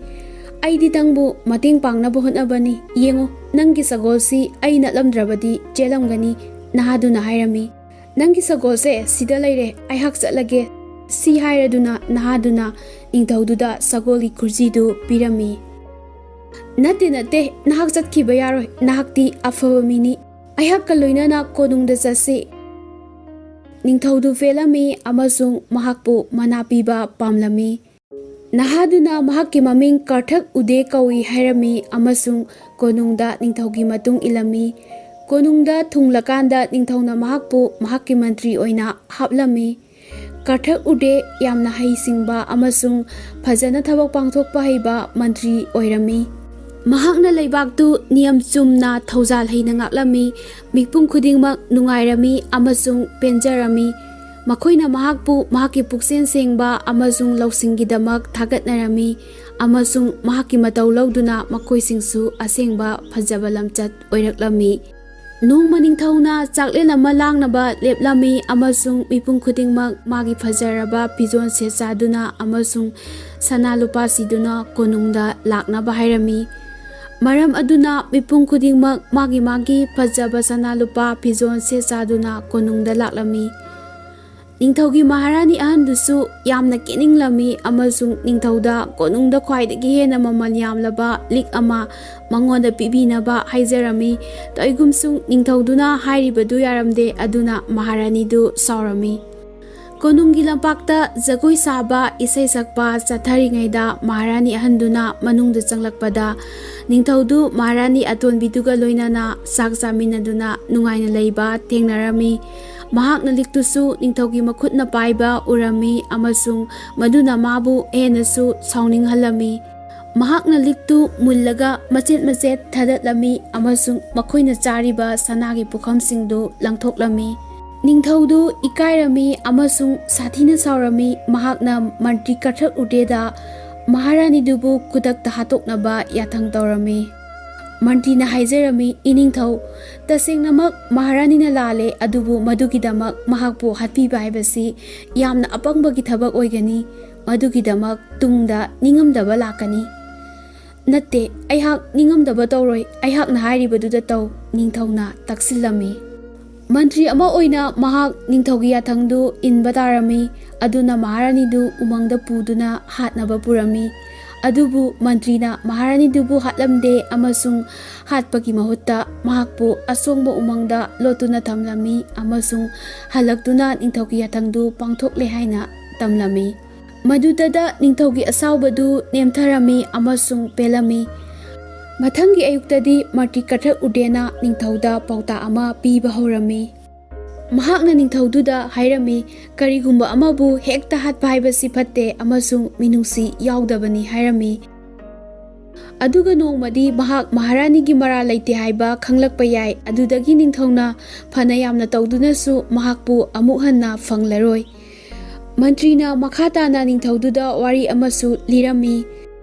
"ꯑꯩꯗꯤ ꯅꯪꯕꯨ ꯃꯇꯦꯡ ꯄꯥꯡꯅꯕ ꯍꯣꯠꯅꯕꯅꯤ꯫ ꯌꯦꯡꯉꯨ, ꯅꯪꯒꯤ ꯁꯒꯣꯜꯁꯤ ꯑꯩ ꯅꯠꯂꯝꯗ꯭ꯔꯕꯗꯤ ꯆꯦꯜꯂꯝꯒꯅꯤ," ꯅꯍꯥꯗꯨꯅ ꯍꯥꯏꯔꯝꯃꯤ꯫ "ꯅꯪꯒꯤ ꯁꯒꯣꯜꯁꯦ ꯁꯤꯗ ꯂꯩꯔꯦ, ꯑꯩꯍꯥꯛ ꯆꯠꯂꯒꯦ꯫ ꯁꯤ ꯍꯥꯏꯔꯗꯨꯅ ꯅꯍꯥꯗꯨꯅ ꯅꯤꯡꯊꯧꯗꯨꯗ ꯁꯒꯣꯜꯒꯤ ꯈꯨꯖꯤꯗꯨ ꯄꯤꯔꯝꯃꯤ꯫ "ꯅꯠꯇꯦ, ꯅꯠꯇꯦ, ꯅꯍꯥꯛ ꯆꯠꯈꯤꯕ ꯌꯥꯔꯣꯏ꯫ ꯅꯍꯥꯛꯇꯤ ꯑꯐꯕ ꯃꯤꯅꯤ꯫ ꯑꯩꯍꯥꯛꯀ ꯂꯣꯏꯅꯅ ꯀꯣꯅꯨꯡꯗ ꯆꯠꯁꯤ꯫" ꯅꯤꯡꯊꯧꯗꯨ ꯄꯦꯜꯂꯝꯃꯤ ꯑꯃꯁꯨꯡ ꯃꯍꯥꯛꯄꯨ ꯃꯅꯥ ꯄꯤꯕ ꯄꯥꯝꯂꯝꯃꯤ꯫ ꯅꯍꯥꯗꯨꯅ ꯃꯍꯥꯛꯀꯤ ꯃꯃꯤꯡ ꯀꯔꯊꯛ ꯎꯗꯦ ꯀꯧꯏ ꯍꯥꯏꯔꯝꯃꯤ ꯑꯃꯁꯨꯡ ꯀꯣꯅꯨꯡꯗ ꯅꯤꯡꯊꯧꯒꯤ ꯃꯇꯨꯡ ꯏꯜꯂꯝꯃꯤ꯫ ꯀꯣꯅꯨꯡꯗ ꯊꯨꯡꯂꯀꯥꯟꯗ ꯅꯤꯡꯊꯧꯅ ꯃꯍꯥꯛꯄꯨ ꯃꯍꯥꯛꯀꯤ ꯃꯟꯇ꯭ꯔꯤ ꯑꯣꯏꯅ ꯍꯥꯞꯂꯝꯃꯤ꯫ ꯀꯔꯊꯛ ꯎꯗꯦ ꯌꯥꯝꯅ ꯍꯩꯁꯤꯡꯕ ꯑꯃꯁꯨꯡ ꯐꯖꯅ ꯊꯕꯛ ꯄꯥꯡꯊꯣꯛꯄ ꯍꯩꯕ ꯃꯟꯇ꯭ꯔꯤ ꯑꯣꯏꯔꯝꯃꯤ꯫ ꯃꯍꯥꯛꯅ ꯂꯩꯕꯥꯛꯇꯨ ꯅꯤꯌꯝ ꯆꯨꯝꯅ ꯊꯧꯖꯥꯜ ꯍꯩꯅ ꯉꯥꯛꯂꯝꯃꯤ꯫ ꯃꯤꯄꯨꯝ ꯈꯨꯗꯤꯡꯃꯛ ꯅꯨꯡꯉꯥꯏꯔꯝꯃꯤ ꯑꯃꯁꯨꯡ ꯄꯦꯟꯖꯔꯝꯃꯤ꯫ ꯃꯈꯣꯏꯅ ꯃꯍꯥꯛꯄꯨ ꯃꯍꯥꯛꯀꯤ ꯄꯨꯛꯆꯦꯜ ꯁꯦꯡꯕ ꯑꯃꯁꯨꯡ ꯂꯧꯁꯤꯡꯒꯤꯗꯃꯛ ꯊꯥꯒꯠꯅꯔꯝꯃꯤ ꯑꯃꯁꯨꯡ ꯃꯍꯥꯛꯀꯤ ꯃꯇꯧ ꯂꯧꯗꯨꯅ ꯃꯈꯣꯏꯁꯤꯡꯁꯨ ꯑꯁꯦꯡꯕ ꯐꯖꯕ ꯂꯝꯆꯠ ꯑꯣꯏꯔꯛꯂꯝꯃꯤ꯫ ꯅꯣꯡꯃ ꯅꯤꯡꯊꯧꯅ ꯆꯥꯛꯂꯦꯟ ꯑꯃ ꯂꯥꯡꯅꯕ ꯂꯦꯞꯂꯝꯃꯤ ꯑꯃꯁꯨꯡ ꯃꯤꯄꯨꯝ ꯈꯨꯗꯤꯡꯃꯛ ꯃꯥꯒꯤ ꯐꯖꯔꯕ ꯐꯤꯖꯣꯜ ꯁꯦꯠ ꯆꯥꯗꯨꯅ ꯑꯃꯁꯨꯡ ꯁꯅꯥ ꯂꯨꯄꯥ ꯁꯤꯗꯨꯅ ꯀꯣꯅꯨꯡꯗ ꯂꯥꯛꯅꯕ ꯍꯥꯏꯔꯝꯃꯤ꯫ ꯃꯔꯝ ꯑꯗꯨꯅ ꯃꯤꯄꯨꯝ ꯈꯨꯗꯤꯡꯃꯛ ꯃꯥꯒꯤ ꯃꯥꯒꯤ ꯐꯖꯕ ꯁꯅꯥ ꯂꯨꯄꯥ ꯐꯤꯖꯣꯜ ꯁꯦꯠ ꯆꯥꯗꯨꯅ ꯀꯣꯅꯨꯡꯗ ꯂꯥꯛꯂꯝꯃꯤ꯫ ꯅꯤꯡꯊꯧꯒꯤ ꯃꯍꯥꯔꯥꯅꯤ ꯑꯍꯟꯗꯨꯁꯨ ꯌꯥꯝꯅ ꯀꯦꯅꯤꯡꯂꯝꯃꯤ ꯑꯃꯁꯨꯡ ꯅꯤꯡꯊꯧꯗ ꯀꯣꯅꯨꯡꯗ ꯈ꯭ꯋꯥꯏꯗꯒꯤ ꯍꯦꯟꯅ ꯃꯃꯜ ꯌꯥꯝꯂꯕ ꯂꯤꯛ ꯑꯃ ꯃꯉꯣꯟꯗ ꯄꯤꯕꯤꯅꯕ ꯍꯥꯏꯖꯔꯝꯃꯤ꯫ ꯇꯧꯏꯒꯨꯝꯁꯨꯡ ꯅꯤꯡꯊꯧꯗꯨꯅ ꯍꯥꯏꯔꯤꯕꯗꯨ ꯌꯥꯔꯝꯗꯦ, ꯑꯗꯨꯅ ꯃꯍꯥꯔꯥꯅꯤꯗꯨ ꯁꯥꯎꯔꯝꯃꯤ꯫ ꯀꯣꯅꯨꯡꯒꯤ ꯂꯝꯄꯥꯛꯇ ꯖꯒꯣꯏ ꯁꯥꯕ, ꯏꯁꯩ ꯁꯛꯄ ꯆꯠꯊꯔꯤꯉꯩꯗ ꯃꯍꯥꯔꯥꯅꯤ ꯑꯍꯟꯗꯨꯅ ꯃꯅꯨꯡꯗ ꯆꯪꯂꯛꯄꯗ ꯅꯤꯡꯊꯧꯗꯨ ꯃꯍꯥꯔꯥꯅꯤ ꯑꯇꯣꯟꯕꯤꯗꯨꯒ ꯂꯣꯏꯅꯅ ꯆꯥꯛ ꯆꯥꯃꯤꯟꯅꯗꯨꯅ ꯅꯨꯡꯉꯥꯏꯅ ꯂꯩꯕ ꯊꯦꯡꯅꯔꯝꯃꯤ꯫ ꯃꯍꯥꯛꯅ ꯂꯤꯛꯇꯨꯁꯨ ꯅꯤꯡꯊꯧꯒꯤ ꯃꯈꯨꯠꯅ ꯄꯥꯏꯕ ꯎꯔꯝꯃꯤ ꯑꯃꯁꯨꯡ ꯃꯗꯨꯅ ꯃꯥꯕꯨ ꯍꯦꯟꯅꯁꯨ ꯁꯥꯎꯅꯤꯡꯍꯜꯂꯝꯃꯤ꯫ ꯃꯍꯥꯛꯅ ꯂꯤꯛꯇꯨ ꯃꯨꯜꯂꯒ ꯃꯆꯦꯠ ꯃꯆꯦꯠ ꯊꯥꯗꯠꯂꯝꯃꯤ ꯑꯃꯁꯨꯡ ꯃꯈꯣꯏꯅ ꯆꯥꯔꯤꯕ ꯁꯅꯥꯒꯤ ꯄꯨꯈꯝꯁꯤꯡꯗꯨ ꯂꯪꯊꯣꯛꯂꯝꯃꯤ꯫ ꯅꯤꯡꯊꯧꯗꯨ ꯏꯀꯥꯏꯔꯝꯃꯤ ꯑꯃꯁꯨꯡ ꯁꯥꯊꯤꯅ ꯁꯥꯎꯔꯝꯃꯤ꯫ ꯃꯍꯥꯛꯅ ꯃꯟꯇ꯭ꯔꯤ ꯀꯔꯊꯛ ꯎꯗꯦꯗ ꯃꯍꯥꯔꯥꯅꯤꯗꯨꯕꯨ ꯈꯨꯗꯛꯇ ꯍꯥꯠꯇꯣꯛꯅꯕ ꯌꯥꯊꯪ ꯇꯧꯔꯝꯃꯤ꯫ ꯃꯟꯇ꯭ꯔꯤꯅ ꯍꯥꯏꯖꯔꯝꯃꯤ, "ꯏꯅꯤꯡꯊꯧ, ꯇꯁꯦꯡꯅꯃꯛ ꯃꯍꯥꯔꯥꯅꯤꯅ ꯂꯥꯜꯂꯦ, ꯑꯗꯨꯕꯨ ꯃꯗꯨꯒꯤꯗꯃꯛ ꯃꯍꯥꯛꯄꯨ ꯍꯥꯠꯄꯤꯕ ꯍꯥꯏꯕꯁꯤ ꯌꯥꯝꯅ ꯑꯄꯪꯕꯒꯤ ꯊꯕꯛ ꯑꯣꯏꯒꯅꯤ꯫ ꯃꯗꯨꯒꯤꯗꯃꯛ ꯇꯨꯡꯗ ꯅꯤꯡꯉꯝꯗꯕ ꯂꯥꯛꯀꯅꯤ꯫" "ꯅꯠꯇꯦ, ꯑꯩꯍꯥꯛ ꯅꯤꯡꯉꯝꯗꯕ ꯇꯧꯔꯣꯏ꯫ ꯑꯩꯍꯥꯛꯅ ꯍꯥꯏꯔꯤꯕꯗꯨꯗ ꯇꯧ", ꯅꯤꯡꯊꯧꯅ ꯇꯛꯁꯤꯜꯂꯝꯃꯤ꯫ ꯃꯟꯇ꯭ꯔꯤ ꯑꯃ ꯑꯣꯏꯅ ꯃꯍꯥꯛ ꯅꯤꯡꯊꯧꯒꯤ ꯌꯥꯊꯪꯗꯨ ꯏꯟꯕ ꯇꯥꯔꯝꯃꯤ꯫ ꯑꯗꯨꯅ ꯃꯍꯥꯔꯥꯅꯤꯗꯨ ꯎꯃꯪꯗ ꯄꯨꯗꯨꯅ ꯍꯥꯠꯅꯕ ꯄꯨꯔꯝꯃꯤ꯫ ꯑꯗꯨꯕꯨ ꯃꯟꯇ꯭ꯔꯤꯅ ꯃꯍꯥꯔꯥꯅꯤꯗꯨꯕꯨ ꯍꯥꯠꯂꯝꯗꯦ ꯑꯃꯁꯨꯡ ꯍꯥꯠꯄꯒꯤ ꯃꯍꯨꯠꯇ ꯃꯍꯥꯛꯄꯨ ꯑꯁꯣꯡꯕ ꯎꯃꯪꯗ ꯂꯣꯠꯇꯨꯅ ꯊꯝꯂꯝꯃꯤ ꯑꯃꯁꯨꯡ ꯍꯜꯂꯛꯇꯨꯅ ꯅꯤꯡꯊꯧꯒꯤ ꯌꯥꯊꯪꯗꯨ ꯄꯥꯡꯊꯣꯛꯂꯦ ꯍꯥꯏꯅ ꯇꯝꯂꯝꯃꯤ꯫ ꯃꯗꯨꯗꯗ ꯅꯤꯡꯊꯧꯒꯤ ꯑꯁꯥꯎꯕꯗꯨ ꯅꯦꯝꯊꯔꯝꯃꯤ ꯑꯃꯁꯨꯡ ꯄꯦꯜꯂꯝꯃꯤ꯫ ꯃꯊꯪꯒꯤ ꯑꯌꯨꯛꯇꯗꯤ ꯃꯟꯇ꯭ꯔꯤ ꯀꯊꯛ ꯎꯗꯦꯅ ꯅꯤꯡꯊꯧꯗ ꯄꯥꯎꯇꯥꯛ ꯑꯃ ꯄꯤꯕ ꯍꯧꯔꯝꯃꯤ꯫ ꯃꯍꯥꯛꯅ ꯅꯤꯡꯊꯧꯗꯨꯗ ꯍꯥꯏꯔꯝꯃꯤ, "ꯀꯔꯤꯒꯨꯝꯕ ꯑꯃꯕꯨ ꯍꯦꯛꯇ ꯍꯥꯠꯄ ꯍꯥꯏꯕꯁꯤ ꯐꯠꯇꯦ ꯑꯃꯁꯨꯡ ꯃꯤꯅꯨꯡꯁꯤ ꯌꯥꯎꯗꯕꯅꯤ" ꯍꯥꯏꯔꯝꯃꯤ꯫ ꯑꯗꯨꯒ ꯅꯣꯡꯃꯗꯤ ꯃꯍꯥꯛ ꯃꯍꯥꯔꯥꯅꯤꯒꯤ ꯃꯔꯥꯜ ꯂꯩꯇꯦ ꯍꯥꯏꯕ ꯈꯪꯂꯛꯄ ꯌꯥꯏ꯫ ꯑꯗꯨꯗꯒꯤ ꯅꯤꯡꯊꯧꯅ ꯐꯅ ꯌꯥꯝꯅ ꯇꯧꯗꯨꯅꯁꯨ ꯃꯍꯥꯛꯄꯨ ꯑꯃꯨꯛ ꯍꯟꯅ ꯐꯪꯂꯔꯣꯏ꯫ ꯃꯟꯇ꯭ꯔꯤꯅ ꯃꯈꯥ ꯇꯥꯅ ꯅꯤꯡꯊꯧꯗꯨꯗ ꯋꯥꯔꯤ ꯑꯃꯁꯨ ꯂꯤꯔꯝꯃꯤ꯫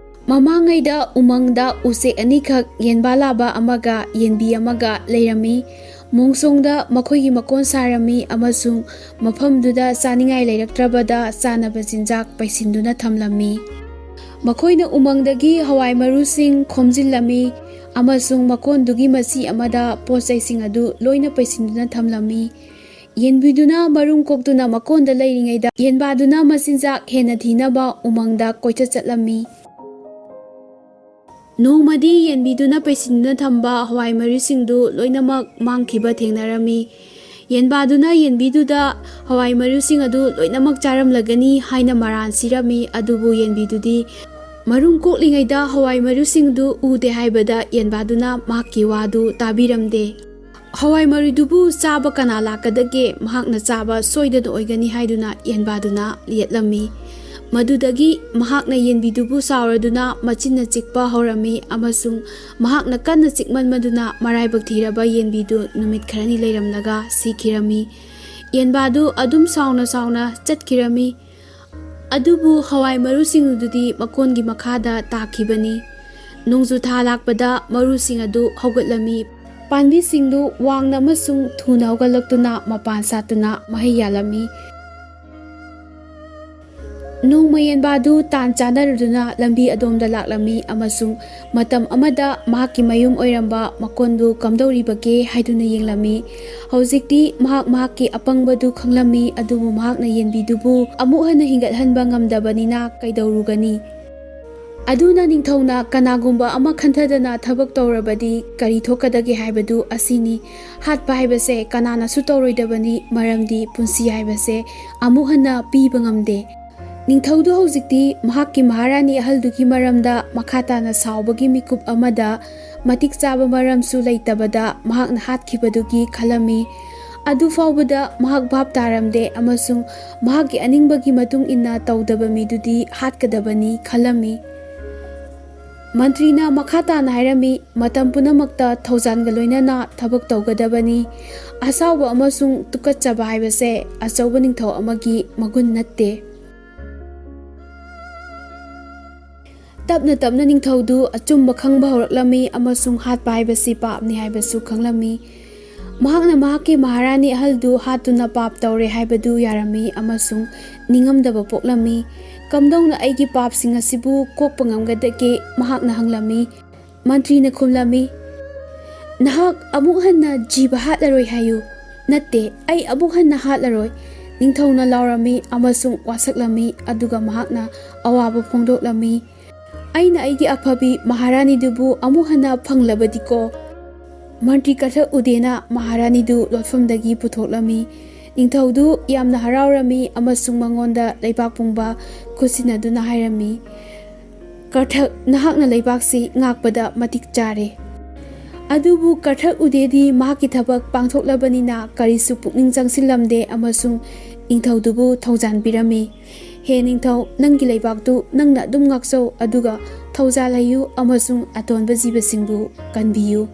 ꯃꯃꯥꯡꯉꯩꯗ ꯎꯃꯪꯗ ꯎꯆꯦꯛ ꯑꯅꯤꯈꯛ, ꯌꯦꯟꯕꯥ ꯂꯥꯕ ꯑꯃꯒ ꯌꯦꯟꯕꯤ ꯑꯃꯒ ꯂꯩꯔꯝꯃꯤ꯫ ꯃꯣꯡꯁꯣꯡꯗ ꯃꯈꯣꯏꯒꯤ ꯃꯀꯣꯟ ꯁꯥꯔꯝꯃꯤ ꯑꯃꯁꯨꯡ ꯃꯐꯝꯗꯨꯗ ꯆꯥꯅꯤꯡꯉꯥꯏ ꯂꯩꯔꯛꯇ꯭ꯔꯕꯗ ꯆꯥꯅꯕ ꯆꯤꯟꯖꯥꯛ ꯄꯩꯁꯤꯟꯗꯨꯅ ꯊꯝꯂꯝꯃꯤ꯫ ꯃꯈꯣꯏꯅ ꯎꯃꯪꯗꯒꯤ ꯍꯋꯥꯏ ꯃꯔꯨꯁꯤꯡ ꯈꯣꯝꯖꯤꯜꯂꯝꯃꯤ ꯑꯃꯁꯨꯡ ꯃꯀꯣꯟꯗꯨꯒꯤ ꯃꯆꯤ ꯑꯃꯗ ꯄꯣꯠ ꯆꯩꯁꯤꯡ ꯑꯗꯨ ꯂꯣꯏꯅ ꯄꯩꯁꯤꯟꯗꯨꯅ ꯊꯝꯂꯝꯃꯤ꯫ ꯌꯦꯟꯕꯤꯗꯨꯅ ꯃꯔꯨꯝ ꯀꯣꯛꯇꯨꯅ ꯃꯀꯣꯟꯗ ꯂꯩꯔꯤꯉꯩꯗ ꯌꯦꯟꯕꯥꯗꯨꯅ ꯃꯆꯤꯟꯖꯥꯛ ꯍꯦꯟꯅ ꯊꯤꯅꯕ ꯎꯃꯪꯗ ꯀꯣꯏꯆꯠ ꯆꯠꯂꯝꯃꯤ꯫ ꯅꯣꯡꯃꯗꯤ ꯌꯦꯟꯕꯤꯗꯨꯅ ꯄꯩꯁꯤꯟꯗꯨꯅ ꯊꯝꯕ ꯍꯋꯥꯏ ꯃꯔꯨꯁꯤꯡꯗꯨ ꯂꯣꯏꯅꯃꯛ ꯃꯥꯡꯈꯤꯕ ꯊꯦꯡꯅꯔꯝꯃꯤ꯫ ꯌꯦꯟꯕꯥꯗꯨꯅ ꯌꯦꯟꯕꯤꯗꯨꯗ ꯍꯋꯥꯏ ꯃꯔꯨꯁꯤꯡ ꯑꯗꯨ ꯂꯣꯏꯅꯃꯛ ꯆꯥꯔꯝꯂꯒꯅꯤ ꯍꯥꯏꯅ ꯃꯔꯥꯜ ꯁꯤꯔꯝꯃꯤ, ꯑꯗꯨꯕꯨ ꯌꯦꯟꯕꯤꯗꯨꯗꯤ ꯃꯔꯨꯝ ꯀꯣꯛꯂꯤꯉꯩꯗ ꯍꯋꯥꯏ ꯃꯔꯨꯁꯤꯡꯗꯨ ꯎꯗꯦ ꯍꯥꯏꯕꯗ ꯌꯦꯟꯕꯥꯗꯨꯅ ꯃꯍꯥꯛꯀꯤ ꯋꯥꯗꯨ ꯇꯥꯕꯤꯔꯝꯗꯦ꯫ ꯍꯋꯥꯏ ꯃꯔꯨꯗꯨꯕꯨ ꯆꯥꯕ ꯀꯅꯥ ꯂꯥꯛꯀꯗꯒꯦ? ꯃꯍꯥꯛꯅ ꯆꯥꯕ ꯁꯣꯏꯗꯅ ꯑꯣꯏꯒꯅꯤ ꯍꯥꯏꯗꯨꯅ ꯌꯦꯟꯕꯥꯗꯨꯅ ꯌꯦꯠꯂꯝꯃꯤ꯫ ꯃꯗꯨꯗꯒꯤ ꯃꯍꯥꯛꯅ ꯌꯦꯟꯕꯤꯗꯨꯕꯨ ꯁꯥꯎꯔꯗꯨꯅ ꯃꯆꯤꯟꯅ ꯆꯤꯛꯄ ꯍꯧꯔꯝꯃꯤ ꯑꯃꯁꯨꯡ ꯃꯍꯥꯛꯅ ꯀꯟꯅ ꯆꯤꯛꯃꯟꯕꯗꯨꯅ ꯃꯔꯥꯏꯕꯛ ꯊꯤꯔꯕ ꯌꯦꯟꯕꯤꯗꯨ ꯅꯨꯃꯤꯠ ꯈꯔꯅꯤ ꯂꯩꯔꯝꯂꯒ ꯁꯤꯈꯤꯔꯝꯃꯤ꯫ ꯌꯦꯟꯕꯥꯗꯨ ꯑꯗꯨꯝ ꯁꯥꯎꯅ ꯁꯥꯎꯅ ꯆꯠꯈꯤꯔꯝꯃꯤ꯫ ꯑꯗꯨꯕꯨ ꯍꯋꯥꯏ ꯃꯔꯨꯁꯤꯡ ꯑꯗꯨꯗꯤ ꯃꯀꯣꯟꯒꯤ ꯃꯈꯥꯗ ꯇꯥꯈꯤꯕꯅꯤ꯫ ꯅꯣꯡꯖꯨ ꯊꯥ ꯂꯥꯛꯄꯗ ꯃꯔꯨꯁꯤꯡ ꯑꯗꯨ ꯍꯧꯒꯠꯂꯝꯃꯤ꯫ ꯄꯥꯝꯕꯤꯁꯤꯡꯗꯨ ꯋꯥꯡꯅ ꯑꯃꯁꯨꯡ ꯊꯨꯅ ꯍꯧꯒꯠꯂꯛꯇꯨꯅ ꯃꯄꯥꯟ ꯁꯥꯠꯇꯨꯅ ꯃꯍꯩ ꯌꯥꯜꯂꯝꯃꯤ꯫ ꯅꯣꯡꯃꯌꯦꯟꯕ ꯑꯗꯨ ꯇꯥꯟ ꯆꯥꯅꯔꯨꯗꯨꯅ ꯂꯝꯕꯤ ꯑꯗꯣꯝꯗ ꯂꯥꯛꯂꯝꯃꯤ ꯑꯃꯁꯨꯡ ꯃꯇꯝ ꯑꯃꯗ ꯃꯍꯥꯛꯀꯤ ꯃꯌꯨꯝ ꯑꯣꯏꯔꯝꯕ ꯃꯀꯣꯟꯗꯨ ꯀꯝꯗꯧꯔꯤꯕꯒꯦ ꯍꯥꯏꯗꯨꯅ ꯌꯦꯡꯂꯝꯃꯤ꯫ ꯍꯧꯖꯤꯛꯇꯤ ꯃꯍꯥꯛ ꯃꯍꯥꯛꯀꯤ ꯑꯄꯪꯕꯗꯨ ꯈꯪꯂꯝꯃꯤ, ꯑꯗꯨꯕꯨ ꯃꯍꯥꯛꯅ ꯌꯦꯟꯕꯤꯗꯨꯕꯨ ꯑꯃꯨꯛ ꯍꯟꯅ ꯍꯤꯡꯒꯠꯍꯟꯕ ꯉꯝꯗꯕꯅꯤꯅ ꯀꯩꯗꯧꯔꯨꯒꯅꯤ? ꯑꯗꯨꯅ ꯅꯤꯡꯊꯧꯅ ꯀꯅꯥꯒꯨꯝꯕ ꯑꯃ ꯈꯟꯊꯗꯅ ꯊꯕꯛ ꯇꯧꯔꯕꯗꯤ ꯀꯔꯤ ꯊꯣꯛꯀꯗꯒꯦ ꯍꯥꯏꯕꯗꯨ ꯑꯁꯤꯅꯤ꯫ ꯍꯥꯠꯄ ꯍꯥꯏꯕꯁꯦ ꯀꯅꯥꯅꯁꯨ ꯇꯧꯔꯣꯏꯗꯕꯅꯤ, ꯃꯔꯝꯗꯤ ꯄꯨꯟꯁꯤ ꯍꯥꯏꯕꯁꯦ ꯑꯃꯨꯛ ꯍꯟꯅ ꯄꯤꯕ ꯉꯝꯗꯦ꯫ ꯅꯤꯡꯊꯧꯗꯨ ꯍꯧꯖꯤꯛꯇꯤ ꯃꯍꯥꯛꯀꯤ ꯃꯍꯥꯔꯥꯅꯤ ꯑꯍꯜꯗꯨꯒꯤ ꯃꯔꯝꯗ ꯃꯈꯥ ꯇꯥꯅ ꯁꯥꯎꯕꯒꯤ ꯃꯤꯀꯨꯞ ꯑꯃꯗ ꯃꯇꯤꯛ ꯆꯥꯕ ꯃꯔꯝꯁꯨ ꯂꯩꯇꯕꯗ ꯃꯍꯥꯛꯅ ꯍꯥꯠꯈꯤꯕꯗꯨꯒꯤ ꯈꯜꯂꯝꯃꯤ꯫ ꯑꯗꯨ ꯐꯥꯎꯕꯗ ꯃꯍꯥꯛ ꯚꯥꯞ ꯇꯥꯔꯝꯗꯦ ꯑꯃꯁꯨꯡ ꯃꯍꯥꯛꯀꯤ ꯑꯅꯤꯡꯕꯒꯤ ꯃꯇꯨꯡ ꯏꯟꯅ ꯇꯧꯗꯕ ꯃꯤꯗꯨꯗꯤ ꯍꯥꯠꯀꯗꯕꯅꯤ ꯈꯜꯂꯝꯃꯤ꯫ ꯃꯟꯇ꯭ꯔꯤꯅ ꯃꯈꯥ ꯇꯥꯅ ꯍꯥꯏꯔꯝꯃꯤ, "ꯃꯇꯝ ꯄꯨꯝꯅꯃꯛꯇ ꯊꯧꯖꯥꯜꯒ ꯂꯣꯏꯅꯅ ꯊꯕꯛ ꯇꯧꯒꯗꯕꯅꯤ꯫ ꯑꯁꯥꯎꯕ ꯑꯃꯁꯨꯡ ꯇꯨꯀꯠꯆꯕ ꯍꯥꯏꯕꯁꯦ ꯑꯆꯧꯕ ꯅꯤꯡꯊꯧ ꯑꯃꯒꯤ ꯃꯒꯨꯟ ꯅꯠꯇꯦ꯫" ꯇꯞꯅ ꯇꯞꯅ ꯅꯤꯡꯊꯧꯗꯨ ꯑꯆꯨꯝꯕ ꯈꯪꯕ ꯍꯧꯔꯛꯂꯝꯃꯤ ꯑꯃꯁꯨꯡ ꯍꯥꯠꯄ ꯍꯥꯏꯕꯁꯤ ꯄꯥꯞꯅꯤ ꯍꯥꯏꯕꯁꯨ ꯈꯪꯂꯝꯃꯤ꯫ ꯃꯍꯥꯛꯅ ꯃꯍꯥꯛꯀꯤ ꯃꯍꯥꯔꯥꯅꯤ ꯑꯍꯜꯗꯨ ꯍꯥꯠꯇꯨꯅ ꯄꯥꯞ ꯇꯧꯔꯦ ꯍꯥꯏꯕꯗꯨ ꯌꯥꯔꯝꯃꯤ ꯑꯃꯁꯨꯡ ꯅꯤꯡꯉꯝꯗꯕ ꯄꯣꯛꯂꯝꯃꯤ꯫ "ꯀꯝꯗꯧꯅ ꯑꯩꯒꯤ ꯄꯥꯞꯁꯤꯡ ꯑꯁꯤꯕꯨ ꯀꯣꯛꯄ ꯉꯝꯒꯗꯒꯦ?" ꯃꯍꯥꯛꯅ ꯍꯪꯂꯝꯃꯤ꯫ ꯃꯟꯇ꯭ꯔꯤꯅ ꯈꯨꯝꯂꯝꯃꯤ, "ꯅꯍꯥꯛ ꯑꯃꯨꯛ ꯍꯟꯅ ꯖꯤꯕ ꯍꯥꯠꯂꯔꯣꯏ ꯍꯥꯏꯌꯨ꯫ ꯅꯠꯇꯦ, ꯑꯩ ꯑꯃꯨꯛ ꯍꯟꯅ ꯍꯥꯠꯂꯔꯣꯏ!" ꯅꯤꯡꯊꯧꯅ ꯂꯥꯎꯔꯝꯃꯤ ꯑꯃꯁꯨꯡ ꯋꯥꯁꯛꯂꯝꯃꯤ, ꯑꯗꯨꯒ ꯃꯍꯥꯛꯅ ꯑꯋꯥꯕ ꯐꯣꯡꯗꯣꯛꯂꯝꯃꯤ, "ꯑꯩꯅ ꯑꯩꯒꯤ ꯑꯐꯕꯤ ꯃꯍꯥꯔꯥꯅꯤꯗꯨꯕꯨ ꯑꯃꯨꯛ ꯍꯟꯅ ꯐꯪꯂꯕꯗꯤꯀꯣ!" ꯃꯟꯇ꯭ꯔꯤ ꯀꯊꯛ ꯎꯗꯦꯅ ꯃꯍꯥꯔꯥꯅꯤꯗꯨ ꯂꯣꯠꯐꯝꯗꯒꯤ ꯄꯨꯊꯣꯛꯂꯝꯃꯤ꯫ ꯅꯤꯡꯊꯧꯗꯨ ꯌꯥꯝꯅ ꯍꯔꯥꯎꯔꯝꯃꯤ ꯑꯃꯁꯨꯡ ꯃꯉꯣꯟꯗ ꯂꯩꯕꯥꯛ ꯄꯨꯝꯕ ꯈꯨꯠꯁꯤꯟꯅꯗꯨꯅ ꯍꯥꯏꯔꯝꯃꯤ, "ꯀꯊꯛ, ꯅꯍꯥꯛꯅ ꯂꯩꯕꯥꯛꯁꯤ ꯉꯥꯛꯄꯗ ꯃꯇꯤꯛ ꯆꯥꯔꯦ꯫" ꯑꯗꯨꯕꯨ ꯀꯊꯛ ꯎꯗꯦꯗꯤ ꯃꯍꯥꯛꯀꯤ ꯊꯕꯛ ꯄꯥꯡꯊꯣꯛꯂꯕꯅꯤꯅ ꯀꯔꯤꯁꯨ ꯄꯨꯛꯅꯤꯡ ꯆꯪꯁꯤꯜꯂꯝꯗꯦ ꯑꯃꯁꯨꯡ ꯅꯤꯡꯊꯧꯗꯨꯕꯨ ꯊꯧꯖꯥꯟ ꯄꯤꯔꯝꯃꯤ꯫ "ꯍꯦ ꯅꯤꯡꯊꯧ, ꯅꯪꯒꯤ ꯂꯩꯕꯥꯛꯇꯨ ꯅꯪꯅ ꯑꯗꯨꯝ ꯉꯥꯛꯆꯧ, ꯑꯗꯨꯒ ꯊꯧꯖꯥꯜ ꯂꯩꯌꯨ ꯑꯃꯁꯨꯡ ꯑꯇꯣꯟꯕ ꯖꯤꯕꯁꯤꯡꯕꯨ ꯀꯟꯕꯤꯌꯨ꯫"